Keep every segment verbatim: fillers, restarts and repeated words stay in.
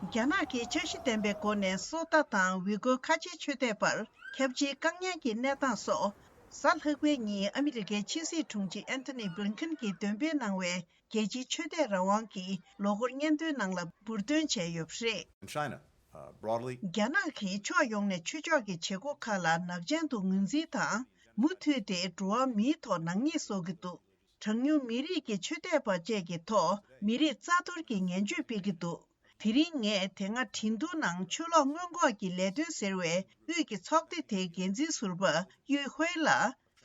རྒྱ་ནག་གིས་འཆར་གཞི་ལྡན་པའི་སྒོ་ནས་སོ་ཏཱ་དང་ཝི་གོ་ཁ་ཆེའི་ཆོས་དད་པར་ཁྱབ་ཆེའི་དཀའ་ངལ་གྱི་གནས་སྟངས་སོགས། གཟའ་ལྷག་པའི་ཉིན་ཨ་མི་རི་ཀའི་ཕྱི་སྲིད་དྲུང་ཆེ་ཨན་ཐོ་ནི་བྷི་ལིན་ཁིན་གྱིས་འདོན་སྤེལ་གནང་བའི་རྒྱལ་སྤྱིའི་ཆོས་དད་རང་དབང་གི་ལོ་འཁོར་སྙན་ཐོའི་ནང་ལ་འབུར་འདོན་བྱས་ཡོད་པ་རེད། In China, uh, broadly, རྒྱ་ནག་གིས་ཕྱོགས་ཡོངས་ནས་ཆོས་ཕྱོགས་ཀྱི་བྱེད་སྒོ་ཁག་ལ་ནག་ཅན་དུ་ངོས་འཛིན་དང་། མུ་མཐུད་དེ་འགྲོ་བ་མིའི་ཐོག་ནག་ཉེས་བཟོ་གི་འདུག་གྲངས་ཉུང་མི་རིགས་ཀྱི་ཆོས་དད་པ་བཅས་ཀྱི་ཐོག་མི་རིགས་རྩ་གཏོར་གྱི་ངན་བྱུས་སྤེལ་གྱི་འདུག་དེ་རིང་ངས་དེ་སྔ་ཁྲིན་ཏུའུ་ནང་ཆོས་ལོག་སྔོན་འགོག་གི་ལས་དོན་ཟེར་བའི་དབུས་ཀྱི་ཚོགས་སྡེ་དེའི་འགན་འཛིན་ཟུར་པ་ཡུས་ཧུའེ་ལ།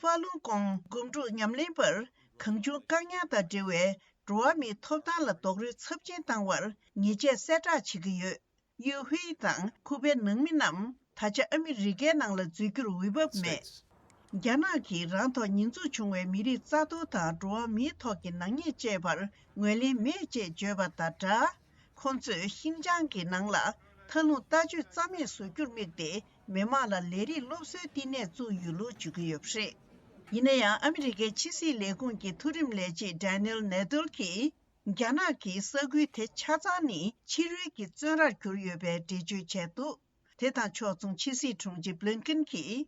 ཧྥ་ལུང་ཀོང་སྒོམ་སྒྲུབ་ཉམས་ལེན་པར་གང་བྱུང་བཀག་ཉར་དང་འབྲེལ་བའི་འགྲོ་བ་མིའི་ཐོབ་ཐང་ལ་རྡོག་རོལ་ཚབས་ཆེན་བཏང་བར་ཉེས་ཆད་གསལ་བསྒྲགས་བྱེད་ཀྱི་ཡོད། ཡུས་ཧུའེ་དང་ཁུ་པའི་ནང་མི་རྣམས་ད་ཆ་ཨ་མི་རི་ཀའི་ནང་ལ་འཛུལ་རྒྱུར་འོས་བབ་མེད། རྒྱ་ནག་གིས་རང་ཐོག་ཉེས་འཛུགས་བྱུང་བའི་མི་རིགས་རྩ་གཏོར་དང་འགྲོ་བ་མིའི་ཐོག་གི་ནག་ཉེས་བཅས་པར་ངོས་ལེན་མེད་ཅེས་བརྗོད་པ་དང་སྦྲགས། ཁོང་ཚོས་ཤིན་ཅང་གི་ནང་ལ་མཐའ་ལྷུང་ལྟ་སྤྱོད་རྩ་མེད་བཟོ་རྒྱུར་དམིགས་ཏེ། མི་དམངས་ལ་ལས་རིགས་སློབ་གསོའི་བསྟི་གནས་བཙུགས་ཡོད་ལུགས་བརྗོད་ཀྱི་ཡོད་པ་རེད། ཡིན་ན་ཡང་ཨ་མི་རི་ཀའི་ཕྱི་སྲིད་ལས་ཁུངས་ཀྱི་མཐོ་རིམ་ལས་བྱེད་Daniel Nadler གྱིས། རྒྱ་ནག་གིས་ས་ཁུལ་དེ་ཆ་ཚང་ནི་ཕྱི་རོལ་གྱི་བཙོན་རར་གྱུར་ཡོད་པའི་འགྲེལ་བརྗོད་བྱས་འདུག་དེ་དང་ཕྱོགས་མཚུངས་ཕྱི་སྲིད་དྲུང་ཆེ་བྷི་ལིན་ཁིན་གྱིས།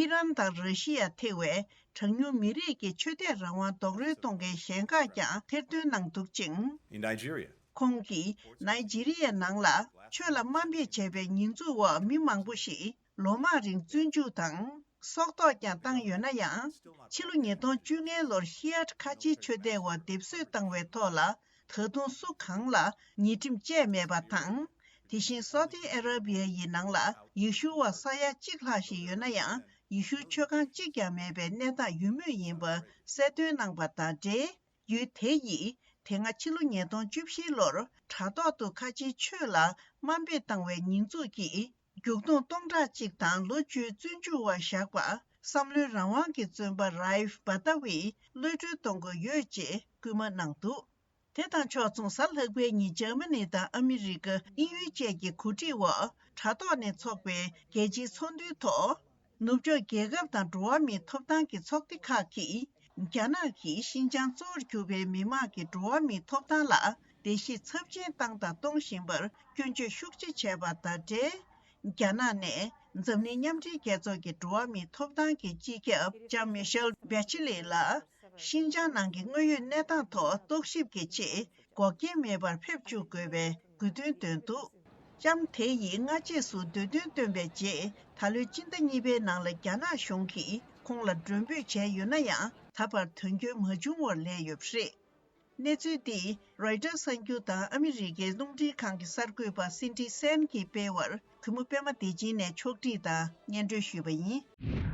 ཨི་རན་དང་ར་ཤི་ཡ་ཐེ་བའི་གྲངས་ཉུང་མི་རིགས་ཀྱི་ཆོས་དད་རང་དབང་རྡོག་རོལ་གཏོང་མཁན་གཞན་ཁག་ཀྱང་ཐེར་འདོན་གནང་འདུག་ཅིང་། In Nigeria, ཁོང་གིས་ནཱི་ཇི་རི་ཡའི་ནང་ལ་ཆོས་ལ་དམའ་འབེབས་བྱས་པའི་ཉེས་འཛུགས་འོག་མི་མང་པོ་ཞིག་ལོ་མང་རིང་བཙོན་འཇུག་དང་། སྲོག་ཐོག་ཀྱང་བཏང་ཡོད་ན་ཡང་། ཕྱི་ལོ་ཉིས་སྟོང་བཅོ་ལྔ་ལོར་ཤི་ཡ་ཁ་ཆེའི་ཆོས་དད་པ་སྡེབ་གསོད་བཏང་བའི་ཐོག་ལ། ད་དུང་སུ་གང་ལ་ཉེས་ཁྲིམས་བཅད་མེད་པ་དང་། དེ་བཞིན་སོ་ཏི་ཨ་ར་བི་ཡའི་ནང་ལ་ཡེ་ཤུ་བ་ས་ཡ་གཅིག་ལྷག་ཞིག་ཡོད་ན་ཡང་། ཡེ་ཤུ་ཆོས་ཁང་གཅིག་ཀྱང་མེད་པའི་གནས་སྟངས་ཡོད་མུས་ཡིན་པ་གསལ་སྟོན་གནང་པ་དང་འབྲེལ། ཡུལ་དེ་ཡིས་དེ་སྔ་ཕྱི་ལོ་ཉིས་སྟོང་བཅུ་བཞི་ལོར་དྲ་ཐོག་ཏུ་ཁ་ཆེའི་ཆོས་ལ་དམའ་འབེབས་བཏང་བའི་ཉེས་འཛུགས་ཀྱིས། རྒྱུག་རྡུང་སྟོང་ཕྲག་གཅིག་དང་ལོ་བཅུའི་བཙོན་འཇུག་འོག་བཞག་པ། བསམ་བློའི་རང་དབང་གི་བཙོན་པ་རའིབ་བྷ་ཏཱ་ཝི་གློད་གྲོལ་གཏོང་དགོས་ཡོད་ཅེས་སྐུལ་མ་གནང་འདུག་དེ་དང་ཕྱོགས་མཚུངས། གཟའ་ལྷག་པའི་ཉིན་འཇར་མ་ནི་དང་ཨ་མི་རི་ཀ། དབྱིན་ཡུལ་བཅས་ཀྱི་གོ་སྒྲིག་འོག་དྲ་ཐོག་ནས་འཚོགས་པའི་རྒྱལ་སྤྱིའི་ཚོགས་འདུའི་ཐོག་ནུབ་ཕྱོགས་རྒྱལ་ཁབ་དང་འགྲོ་བ་མིའི་ཐོབ་ཐང་གི་ཚོགས་སྡེ་ཁག་གིས། རྒྱ་ནག་གིས་ཤིན་ཅང་གཙོ་བོར་གྱུར་པའི་མི་དམངས་ཀྱི་འགྲོ་བ་མིའི་ཐོབ་ཐང་ལ་བརྡལ་བཤིག་ཚབས་ཆེན་བཏང་དང་གཏོང་བཞིན་པར་སྐྱོན་བརྗོད་ཤུགས་ཆེ་བྱས་པ་དང་འབྲེལ། རྒྱ་ནག་ནས་འཛམ་གླིང་མཉམ་འབྲེལ་རྒྱལ་ཚོགས་ཀྱི་འགྲོ་བ་མིའི་ཐོབ་ཐང་གི་སྤྱི་ཁྱབ་ལྕམ་མི་ཤེལ་བྷེ་ཆི་ལེ་ལ། ཤིན་ཅང་ནང་གི་དངོས་ཡོད་གནས་སྟངས་ཐོག་རྟོག་ཞིབ་ཀྱི་ཆེད་འགོག་རྐྱེན་མེད་པར་ཕེབས་བཅུག་དགོས་པའི་དགོས་འདུན་བཏོན་འདུག་ལྕམ་དེ་ཡིས་སྔ་རྗེས་སུ་འདོད་འདུན་བཏོན་པའི་རྗེས། ད་ལོའི་སྤྱི་ཟླ་གཉིས་པའི་ནང་ལ་རྒྱ་ནག་གཞུང་གིས་ཁོང་ལ་མགྲོན་འབོད་བྱས་ཡོད་ན་ཡང་། ད་བར་དོན་འཁྱོལ་མ་བྱུང་བར་ལས་ཡོད་པ་རེད། གནས་ཚུལ་འདི་རོའི་ཊར་གསར་འགྱུར་དང་ཨ་མི་རི་ཀའི་རླུང་འཕྲིན་ཁང་གི་གསར་འགོད་པ་སིན་ཌི་སན་གྱིས་སྤེལ་བར། གུས་མོ་པད་མ་བདེ་ཆེན་ནས་ཕྱོགས་སྒྲིག་དང་སྙན་སྒྲོན་ཞུས་པ་ཡིན།